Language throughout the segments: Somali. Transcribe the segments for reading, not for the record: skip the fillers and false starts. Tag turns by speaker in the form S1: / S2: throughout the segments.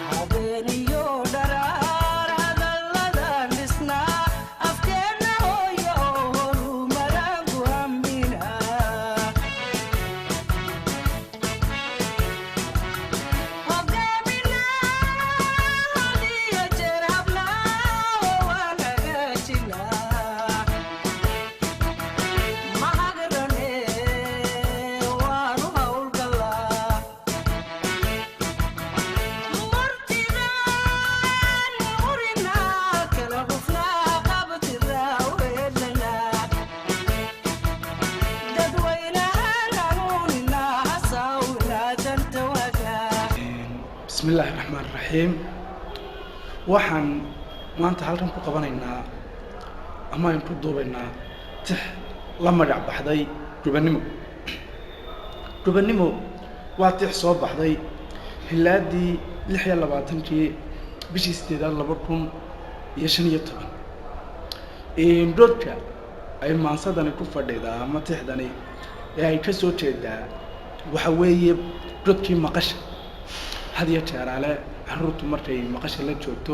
S1: Habeeniyo dharaar hadalladan dhisnaa, afkeenna hooyo oo horumaraan ku hambinaa. Hogaaminaa had iyo jeer habnaa oo waan hagaajinaa. Mahagrane waanu howlgalaa. Martidaan urinaa, kala hufnaa, qabtiraa weelanaa. Dadweynahaan hanuuninaa, hasaawinaa danta wagaa.
S2: Bismi illaahi raxmaan raxiim. Waxaan maanta halkan ku qabanaynaa ama aynu ku duubaynaa tix la magac baxday Gobannimo. Gobannimo waa tix soo baxday hilaadii 26-kii bishii 8aad 2015. Doodka ay maansadani ku fadhidaa ama tixdani ee ay ka soo jeedaa waxa weeye godkii maqasha. Had iyo jeeraale carruurtu markay maqasha la joogto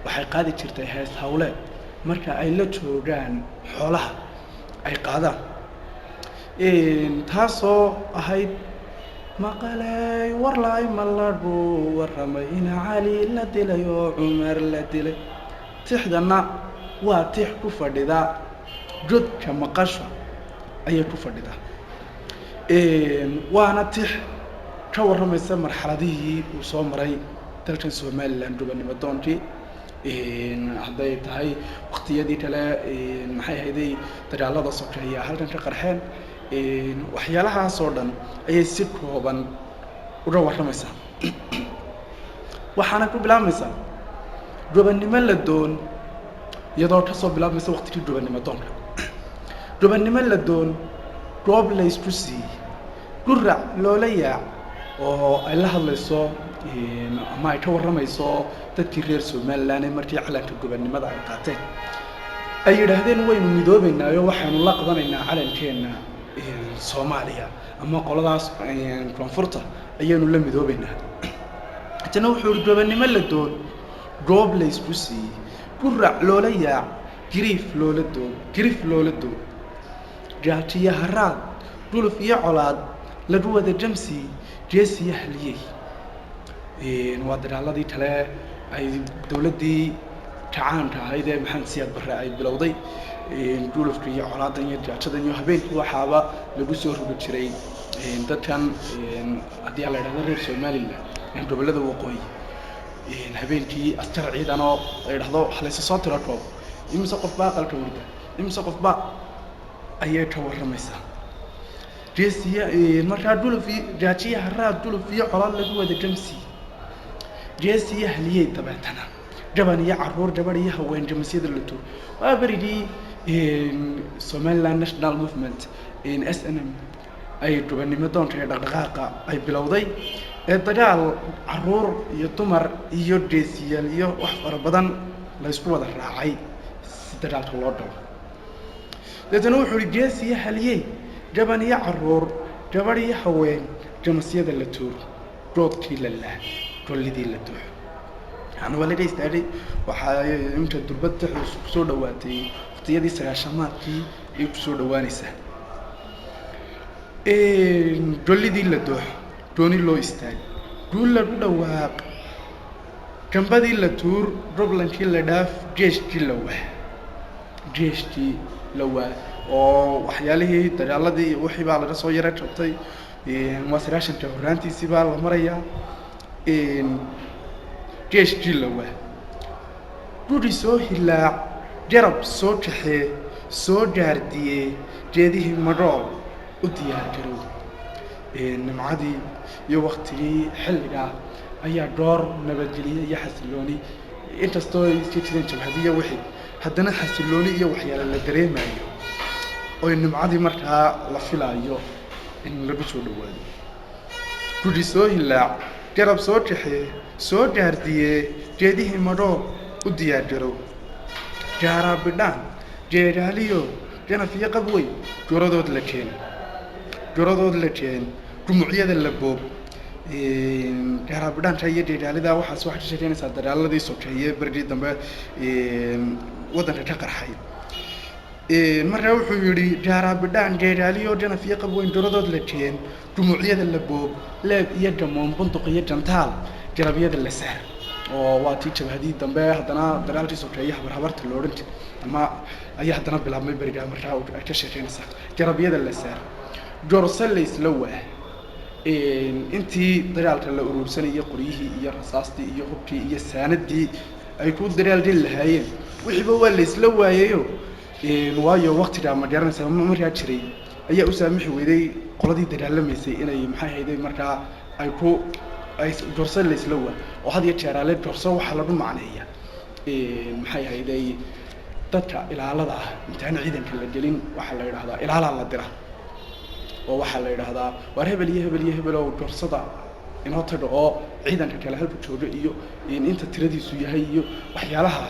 S2: waxay qaadi jirtay hees hawleed marka ay la joogaan xoolaha ay qaadaan, taasoo ahayd: "Maqaley warlaay ma lagu warramay in Cali la dilay oo Cumar la dilay?" Tixdanna waa tix ku fadhida godka maqasha ayay ku fadhidaa, waana tix ka warramaysa marxaladihii uu soo maray dalkan Somaliland gobonnimo doonkii, hadday tahay waktiyadii kale, maxay ahayday, dagaalada sokeeya halkan ka qarxeen. Waxyaalahaas oo dhan ayay si kooban uga warramaysaa. Waxaana ku bilaabmaysaa gobonnimo la doon, iyadoo kasoo bilaabmaysa waktigii gobonnimo doonka. Gobonnimo la doon, goob la isku siiyey, gurac loola yaac, oo ay la hadlayso ama ay ka warramayso dadkii reer Somaliland ee markii calanka gobonnimada ay qaateen ay yidhaahdeen waynu midoobeynaayo, waxaynu la qabanaynaa calankeenna Soomaaliya ama qoladaas koonfurta ayaynu la midoobeynaa. Haddana wuxuu yihi: gobonnimo la doon, goob la isku siiyey, gurac loola yaac, giriif loola doog, girif loola doog, gaajiyo haraad, guluf iyo colaad lagu wada jamsi, geesiyo haliyey. Waa dagaaladii kale ay dowladdii kacaanka ahayd ee Maxamed Siyaad Barre ay bilowday, gulufka iyo colaadan iyo gaajadan iyo habeenkii waxaaba lagu soo rogi jiray dadkan, haddii aan la idhahdo reer Somaliland, gobollada waqooyi, habeenkii askar ciidan oo la yidhahdo halayse soo tiro koob, imise qof baa aqalka wurda, imise qof baa, ayay ka warramaysaa. Geesiya markaa guluf iyo gaajiya haraad, guluf iyo colaad lagu wada jamsi, geesiyo haliyey. Dabeetana gaban iyo caruur, gabadh iyo haween, jamasyada la tuur. Waa berigii Somaliland National Movement, SNM, ay gobonnimo doonka iyo dhaqdhaqaaqa ay bilowday ee dagaal caruur iyo dumar iyo geesiyaal iyo wax fara badan la isku wada raacay si dagaalka loo galo. Deetana wuxuu ihi: geesiyo haliyey, gaban iyo caruur, gabadh iyo haween, jamasyada la tuuro, goodkii la laa, gollidii la dooxo. Yani waa laga istaagay. Waxaa imka durbad tixdu kusoo dhawaatay waqtiyadii sagaashamaadkii ayay kusoo dhawaanaysaa. Gollidii la dooxo, gooni loo istaag, guul lagu dhawaaq, gambadii la tuur, goblankii la dhaaf, jeeshkii la waa, jeeshkii la waa. Oo waxyaalihii dagaaladii iyo wixii baa laga soo yaro jabtay. Waa 90-ka horraantiisii baa la marayaa. Jeeshkii la waa, guri soo hilaac, garab soo kaxee, soo gaardiyee, geedihii magool u diyaar garow. Nimcadii iyo waktigii xilligaa ayaa goor nabadgelye iyo xasilooni, inkastoo ay iska jireen jabhadiyo wixii, haddana xasilooni iyo waxyaale la dareemayo oy nimcadii markaa la filaayo in lagu soo dhawaado. Guri soo hilaac, garab soo kaxee, soo gaardiyee, geedihii madhool u diyaar garow, gaaraa bidhaan, jeegaaliyo ganaf iyo qabwey, goradood la keen, goradood la keen, gumucyada la boob. Gaaraabidhaanka iyo dheedhaalida waxaas waxay ka sheekeynaysaa dagaaladii sokeeye berigii dambe waddanka ka qarxay. Markaa wuxuu yidhi: gaaraabidhaan, geeraaliyo, ganaf iyo qabweyn, doladood la jeen, dumuucyada la boob, leeb iyo gamoon, bunduq iyo jantaal, garabyada la saar. Oo waa tii jabhadii dambe haddana dagaalkii sokeeye habar habarta lo odhan jiray ama ayaa haddana bilaabmay berigaa. Markaa ay ka sheekeynaysaa garabyada la saar, gorse laysla waa. Intii dagaalka la uruursanayay qoryihii iyo rasaastii iyo hubkii iyo saanadii ay ku dagaal geli lahaayeen, wixiiba waa laysla waayayo. Waayo waktigaa, ma garanaysaa, markaa jiray ayaa u saamixi weyday qoladii dagaalamaysay inay, maxay hayday, markaa ay ku ay gorse laysla waa. Oo had iyo jeeraale gorso waxaa lagu macneeya, maxay hayday, dadka ilaalada ah. Intaan ciidanka la gelin waxaa la yidhahdaa ilaalaa la dira, oo waxaa la yidhaahdaa: waar hebel iyo hebel iyo hebel oo gorsada inoo taga, oo ciidanka kale halku joogo iyo inta tiradiisu yahay iyo waxyaalaha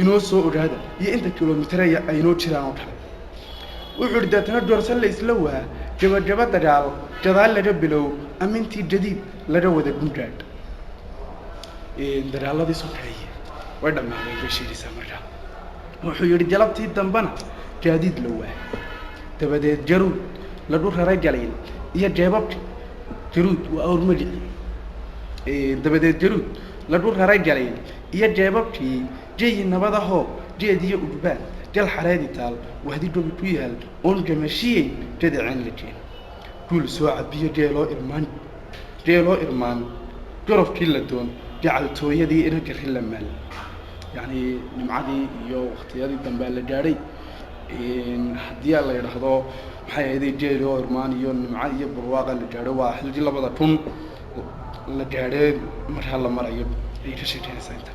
S2: inoo soo ogaada iyo inta kilomitir ay inoo jiraan oo kale. Wuxuu yidhi deetana: gorse la isla waa, gabagaba dagaal gadaal laga bilow, amintii jadiid laga wada gungaadh. Dagaaladii sokeeye way dhammaadeen bay sheegaysaa. Markaa wuxuu yidhi: galabtii dambena gaadiid la waa, dabadeed jaruud lagu raray galiil iyo jeebabka. Jaruud waa awr magici. Dabadeed jaruud lagu raray galiil iyo jeebabkii, jeyi nabadahoo jeed iyo udbaan, jal xareedi taal, wahdi gobi ku yaal, oon gamashiyeyn jadaceen la jeen, guul soo cabiyo, geeloo irmaan, geeloo irmaan, gorofkii la doon, gacaltooyadii ina gari la maal. Yacni nimcadii iyo waktiyadii dambea la gaadhay, haddii la yidhaahdo, maxay ahayday, geeloo irmaan iyo nimco iyo barwaaqa la gaadho. Waa xilligii 2000 la gaadhee markaa la marayo ayay ka sheekeynaysaa inta.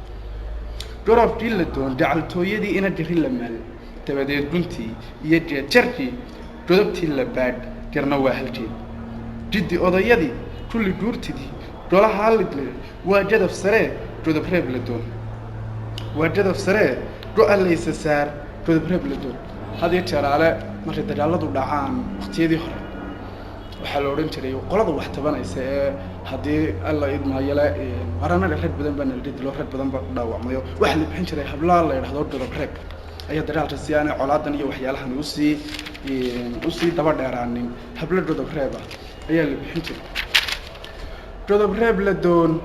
S2: Gorofkii la doon, gacaltooyadii ina gari la maal, dabadeed guntii iyo jeejarkii, godobtii la baadh, garna waa halkeed, jiddi odayadii kulli guurtidii golaha lidle, waa jadaf saree godob reeb la doon, waa jadaf saree go-a laysa saar, godob reeb la doon. Had iyo jeeraale markay dagaaladu dhacaan waktiyadii hore waxaa la odhan jiray qolada wax tabanaysa ee haddii Alla idmaayale war anaga rag badan baa nalaga dilo, rag badan baa ku dhaawacmayo, waxaa la bixin jiray hablaa la yidhahdo godob reeb ayaa dagaalka si aanay colaadan iyo waxyaalahan usii daba dheeraanin. Hablo godob reeb ah ayaa la bixin jiray. Godob reeb la doon,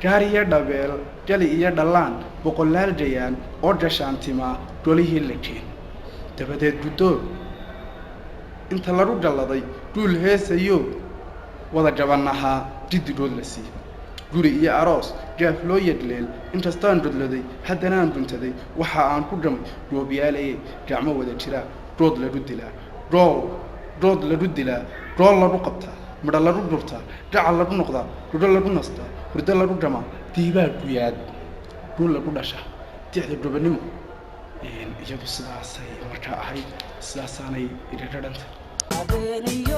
S2: gaar iyo dhabeel, gali iyo dhallaan, boqolaal jayaan oo gashaantimaa golihii la keen, dabadeed guddoon inta lagu galladay guul heesayo wada jabanahaa jiddigood la siiy, guri iyo aroos gaaf loo yadleel. Inkastaan godladay haddanaan guntaday, waxa aan ku gamay goobyaalayay, gacmo wada jiraa dood lagu dilaa, gool dood lagu dilaa, gool lagu qabtaa, midho lagu gurtaa, gacal lagu noqdaa, gudho lagu nastaa, hurdo lagu gamaa, diibaa guyaad, guul lagu dhashaa, dicda gobonimo. Iyadu sidaasay markaa ahayd, sidaasaanay igaga dhantay.
S1: Habeeniyo.